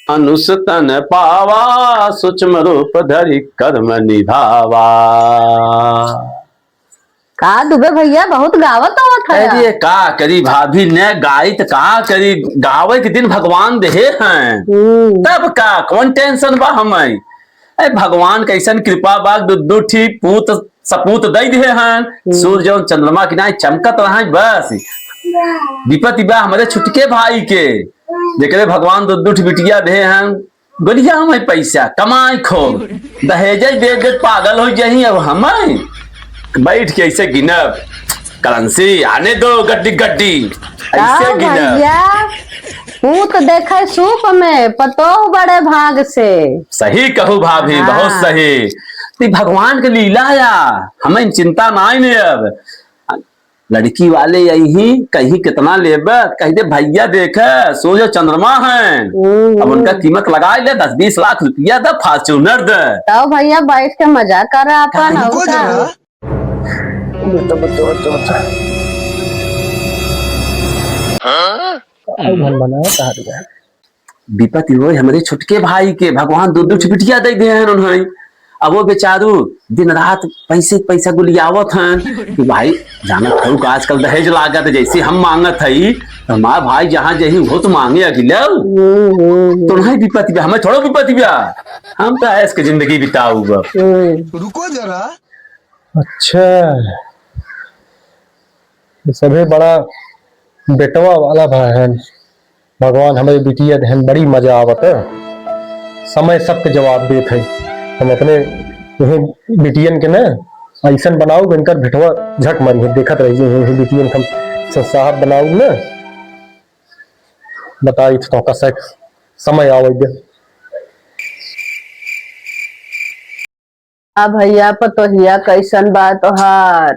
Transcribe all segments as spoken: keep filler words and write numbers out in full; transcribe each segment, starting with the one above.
मानुष तन पावा, सूक्ष्म रूप धरि कर्म निभावा। का दुबे भैया, बहुत गावत आवत है अरे यार। का करी भाभी, न गाई त का करी, गावे के दिन भगवान देहे हैं। हम्म। तब का, कौन tension बा हमें? अरे भगवान कैसन कृपा बा, दु, दु ठी पूत सपूत दे दिहे हैं। हम्म। सूरज और चंद्रमा की नाई चमकत रहे बस। विपत्ति बा हमारे छुटके भाई के, जेकरे भगवान दु, दु ठी बिटिया दे हैं। गोलिया हमें पैसा कमाई खूब, दहेज दे दे पागल हो जाही। अब हमें बैठ के ऐसे गिनब, करेंसी आने दो गड्डी गड्डी, ऐसे का गिनब। भैया, पूत देखे सूप में, पतोह बड़े भाग से। सही कहू भाभी, हाँ। बहुत सही। ती भगवान के लीला या, हमें चिंता नाई ने अब। लड़की वाले यही कहीं कितना लेबे, कह दे, "भैया देखे, सूरज चंद्रमा हैं।" हम्म। अब उनका कीमत लगा ले, दस बीस लाख रुपया दे, Fortuner दे। तो भैया बैठ के मजा कर अपन, काहे और रुको का? जरा। बता, बता, बता, बता। हाँ? का भन बनाया, कहा दिया? विपत्ति होय हमरे छोटके भाई के, भगवान दो दो ठे बिटिया दे दे हैं उन्हें। अब वो बेचारू दिन रात पैसे पैसा गुलियावत हैं कि भाई, जानत हऊ कि आजकल दहेज लागत है, जैसे हम मांगत हई, तो हमार भाई जहाँ जही वो तो मांगे अगिले। हम्म, हम्म, हम्म। तो नहीं विपत्ति बा, हमें थोड़ा विपत्ति बा, हम तो ऐश के जिंदगी बिताऊ बा। हम्म। रुको जरा। अच्छा, ये सभे बड़ा बेटवा वाला भा है। भगवान हमें बिटिया देहन, बड़ी मजा आवत है। समय सबके जवाब देत है। हम अपने यही बिटियन के न ऐसन बनाऊ, इनकर भेटवा झक मारी है, देखत रहिए यही बिटियन के हम संसाहब बनाऊ न। बताई तो कसे समय आवे दे। आ भैया, पतोहिया कैसन बा तोहार?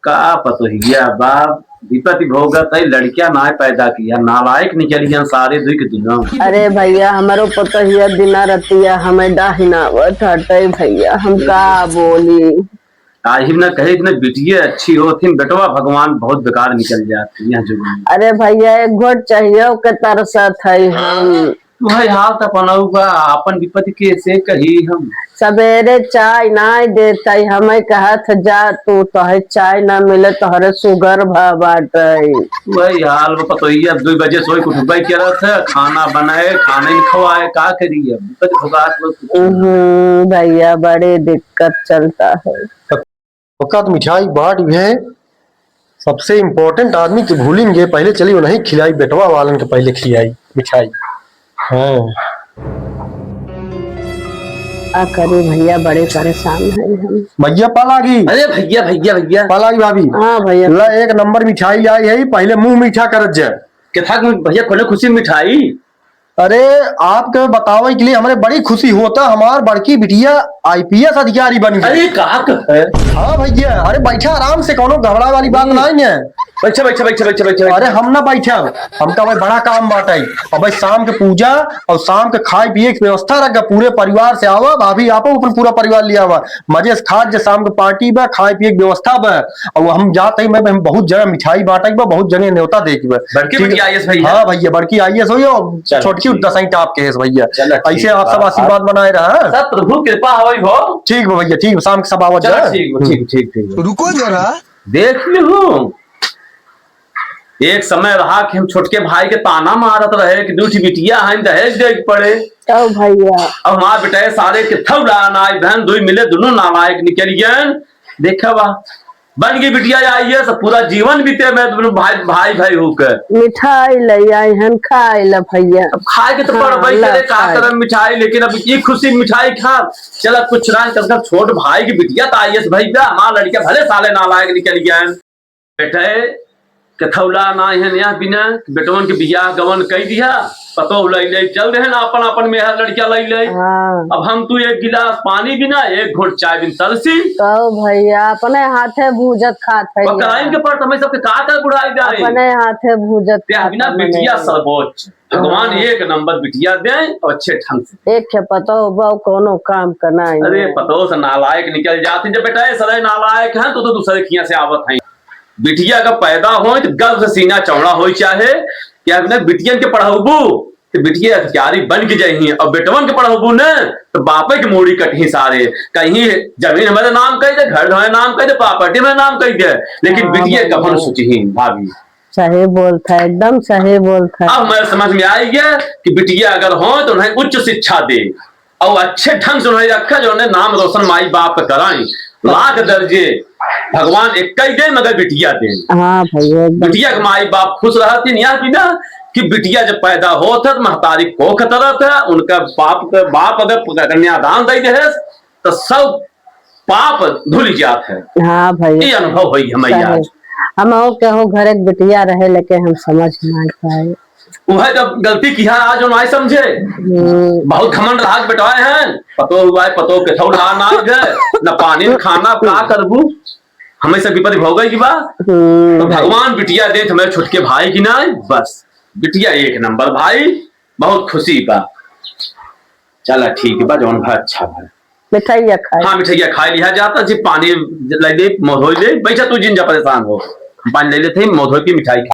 का पतोहिया बा, विपत्ति भोगत है, लड़किया ना पैदा किया, नालायक निकलियन सारे दुई के दुनो। अरे भैया, हमरो पतोहिया दिना रतिया हमें डाहिनावत हटे भैया, हम का बोली? आहिब ना कहे इतने बिटिये अच्छी होथिन, बेटवा भगवान बहुत बेकार निकल जात है यहाँ जुग में। अरे भैया, एक घोट चाहिए ओके तरसत है हम। वही हाल त पनऊ बा, आपन विपत्ति के से कही हम। सबेरे चाय नाय देत है, हमें कहत है, "जा तू, तोहे चाय ना मिले, तोहरे सुगर भा बाटे।" वही हाल बा, पतोहिया अब दो बजे सोई के उठबे करत है, खाना बनाए, खाना ही खवाए, का करी अब? विपत्ति भोगात बा। हम्म, भैया, बड़े दिक्कत चलता है। ओका तो मिठाई बांट भी है, सबसे important आदमी के भूलिन गे, पहले चली उन्हें खिलाई, बेटवा वालन के पहले खिलाई मिठाई। हाँ। का करे भैया, बड़े परेशान है हम। भैया, पा लागी। अरे भैया, भैया, भैया। पा लागी भाभी। हाँ भैया। ला, एक नंबर मिठाई आई है, पहले मुंह मीठा करत जा। के था भैया, कोने खुशी मिठाई? अरे, आपके बतावे के लिए हमरे बड़ी खुशी होता, हमार बड़की बिटिया I P S अधिकारी बन गई। अरे, का कहे? हाँ भैया, अरे बैठा आराम से, कोनो घबराए वाली बात हम्म। नहीं है। बैठा, बैठा, बैठा, बैठा, बैठा, बैठा। अरे हम ना बैठब, हमका भाई बड़ा काम बाटे। अब भाई शाम के पूजा और शाम के खाए पिए के व्यवस्था रखा, पूरे परिवार से आवा, भाभी आपो अपन पूरा परिवार ले आवा, मजे से खात जे शाम के party बा, खाए पिए के व्यवस्था बा। और हम जात हई, मैं, मैं बहुत जगह मिठाई बांटे के बा, बहुत जगह न्योता दे के बा। बड़की ठीक है। बिटिया I A S भैया। हाँ भैया, बड़की I A S होई हो, चलो, छोटकी ठीक। दसवीं top के है भैया। चलो, ठीक ऐसे आप बा। सब आशीर्वाद बनाए रहा। सब प्रभु कृपा होई हो। ठीक बा भैया, ठीक बा, शाम के सब आवत चलो, जा। ठीक बा, ठीक, ठीक, ठीक बा। रुको जरा। देख लिहू, एक समय रहा कि हम छोटके भाई के ताना मारत रहे कि दू ठी बिटिया हैं, दहेज दे के पड़े। ओ भैया। अब हमार बेटा सारे के थौला नाई बहन दुई मिले, दुनो नालायक निकल गए। देखे बा, बन गई बिटिया I A S, पूरा जीवन बीते में दोनों भाई, भाई, भाई होकर। मिठाई ले आई हन, खाए ला भैया। अब खाए के तो हाँ, पड़बे ला करे, का खाए। करम मिठाई, लेकिन अब ई खुशी मिठाई खा, चला कुछ ना, कम से कम छोट भाई की बिटिया तो I A S भई बा, हमार लड़का भले साले नालायक निकल गया है। बेटे, कथौला ना है नया बिना, बेटवन के बियाह गवन कई दिया, पतोह लई लई चल रहे ना, अपन अपन मेहर लड़किया लई लई। हाँ। अब हम तू एक गिलास पानी बिना, एक घोट चाय बिन तरसी। कहो भैया, अपने हाथे भूजत खात है वो यार। कराइन के पड़त, हमें सबके का का बुढ़ाई जाए। अपने हाथे भूजत ते खात बिना है बिटिया मने। सर्वोच्च। भगवान हाँ। एक नंबर बिटिया दे और अच्छे ढंग से। एक है पतोह बहू कोनो काम का नहीं अरे है। पतोह से नालायक निकल जाते जब बेटा ये सदा नालायक हैं तो, तो दूसरे खिया से आवत हैं। बिटिया का पैदा होई तो गर्भ से सीना चौड़ा होई चाहे कि अपने बिटियन के पढ़ाऊबू तो बिटिया अधिकारी बन के जाइहीं और बेटवन के पढ़ाबू न, तो बापे के मूड़ी कटही सारे। कहीं जमीन हमारे नाम कह दे, घर हमारे नाम कह दे, प्रॉपर्टी हमारे नाम कह दे, लेकिन हाँ, बिटिया भाई, कफन हाँ। सोचही भाभी। सही बोलत है, एकदम सही बोलत है। अब हमारे समझ में आई है कि बिटिया अगर हो तो उन्हें उच्च शिक्षा दे और अच्छे ढंग से उन्हें रखे, जो उन्हें नाम रोशन माई बाप का कराई। लाख दर्जे भगवान एक ही दे, मगर बिटिया दे। हाँ भैया, एकदम। बिटिया के माई बाप खुश रहती, यहाँ की ना कि बिटिया जब पैदा होत है तो महतारी कोख तरत है, उनका बाप के, बाप अगर कन्यादान दे दे तो सब पाप धुल जात है। हाँ भैया, ये अनुभव होई हमें सही। आज। हम हो केहू घर एक बिटिया रहे, लेकिन हम समझ ना पाए। वह जब गलती किया, आज हम आई समझे। हम्म। बहुत घमंड रहा के बेटवाए हैं, पतो हुआ है, पतो के थौ ढा ना गए, न पानी न खाना, का करबू? हमें सब विपत्ति भोगे की बा। हम्म। तो भगवान बिटिया दे हमें छोटके भाई की ना, बस बिटिया एक नंबर भाई, बहुत खुशी बा। चला ठीक बा, जौन भा अच्छा भा। मिठाइया खाए। हाँ, मिठाइया खाए लिहा जाता जी, पानी ले दे, मोधोई ले, बैठा तू जिन जा परेशान हो, हम पानी ले लेते हैं, मोधोई की मिठाई खा।